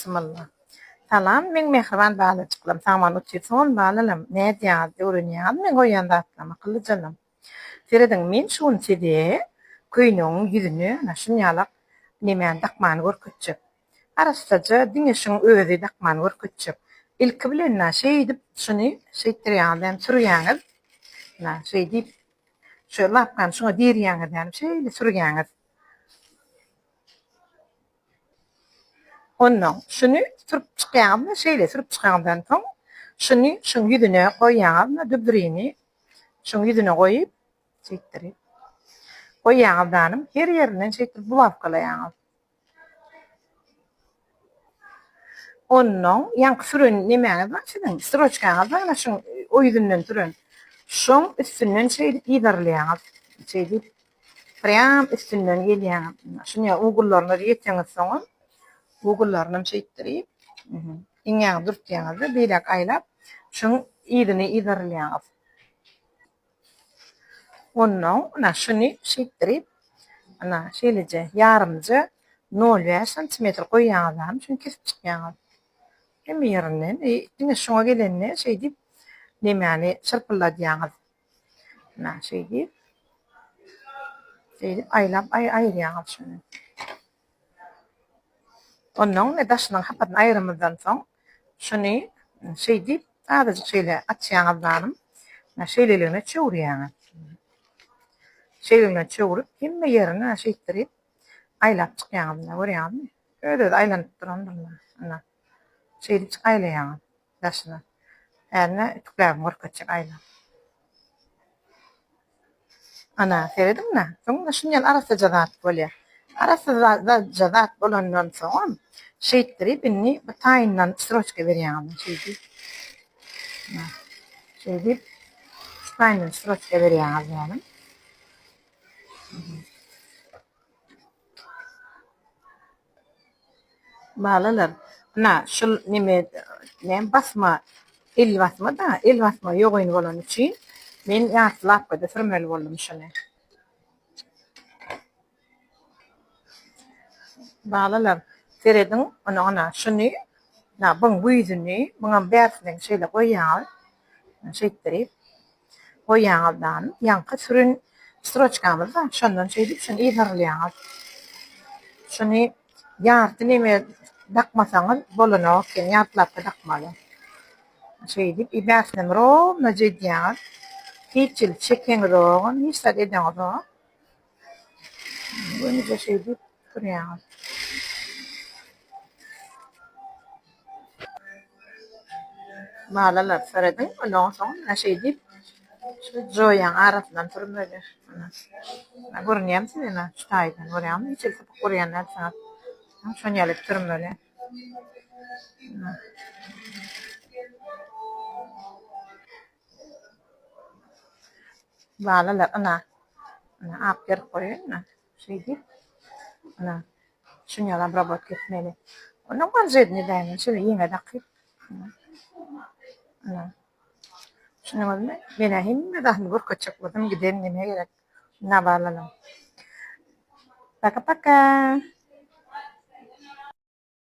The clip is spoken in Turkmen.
Bismillah. Salam meň mähriban balajyklarym sagman otyrsyňyzmy balalam nädýäňiz öwrenýäňizmi meň goýýan zatlarymy akyllyjalam. Serediň men şu gün size köýnegiň ýüzüne ana şunýalak nemäni dakmany görkezjek. Arassaja diňe şuň özi dakmany görkezjek. Ilki bilen na şeýdip şuny şeýtdirýäňiz ýagny sürýäňiz. Na şeýdip şu lapkany şuňa dirýäňiz ýagny şeýle sürýäňiz. Onnoň şuny sürüp çykýaňyzmy, şeýle sürüp çykaňyzdan soň, şuny şuň ýüzüne goýýaňyzmy, dübdürini şuň ýüzüne goýup, şeýtdirip goýýaňyzdanym, her ýerinden şeýtdirip bulawkalaýaňyz. Onnoň ýaňky süren nemäňiz bar siziň, stroçkaňyz bar, ana şuň o ýüzünden süren. Şoň üstünden şeýdip yzarlaýaňyz. Şeýdip Prýam üstünden gelýäňiz. Şuny ugullaryna ýeteňiz soňam ugullaryny şeýtdirip, iňňäňi dürtýäňiz-de, beýläk aýlap, şuň yzyny yzarlaýaňyz. Onnoň, ana, şuny şeýtdirip, ana, şeýleje ýarymja nol bäş santimetr goýýaňyzam, şuny kesip çykýaňyz. Hemme ýerinden, diňe şuňa gelende şeýdip nemäni çyrpylladýaňyz. Ina şeýdip. Şeýdip aýlap aý aýyrýaňyz şuny. Ondan we daşynyň hapasyny aýyramyzdan soň şuny şeýdip azajyk şeýle açýaňyz danym. Ina şeýleligine çöwürýäňiz. Şeýleligine çöwrüp hemme ýerine şeýtdirip aýlap çykýaňyz. Ina görýäňizmi? Öz-özi aýlanyp durandyr. Ina. Şeýdip aýlaýaňyz. Daşyna. Ärine ütükläbim görkezjek aýla. Ana, serediň-dä. Soňunda şunýaly arassaja zat bolýar. Arassaja zat bolandan soňam şeýtdirip indi bu taýyndan stroçka berýäňiz. Şeýdip. Şeýdip şu taýyndan stroçka berýäňiz ýaly. Balalar, ynha, şul neme, näme basma, el basma-da, el basma ýogyn bolany üçin men ýarty lapgada sürmeli boldum şuny. Balalar, serediň, ony ana, şuny, ynha, buň güýzüni, buňam bärsini şeýle goýýaňyz, şeýtdirip. Goýýaňyzdan ýaňky süren stroçkamyz bar, şondan şeýdip şuny yzarlaýaňyz. Şuny ýarty neme dakmasaňyz bolanok eken, ýartylapda dakmaly. Şeýdip bärsinem rownaja edýäňiz. Hiç hili çekeňizogam, hiç zat edeňizok. Gönüje şeýdip sürýäňiz. Balalar serediň, ondan soň ine şeýdip şu joýaň arasyndan sürmeli. Ine görünýärmi size ine şu taýdan görýäňizmi? Hiç hili sypyk görýän dälsiňiz. Şony ýaly sürmeli. Balalar ina ina ak berip goýaýyn ina şeýdip ina şuny ýaly obrabotka etmeli. Ondan manžetini edäýmeli şeýle ýeňe dakyp. Ina. Şunuňyzmy? Menä hemme zadyny görkezjek boldum giden neme gerek. Ina balalar. Paka paka.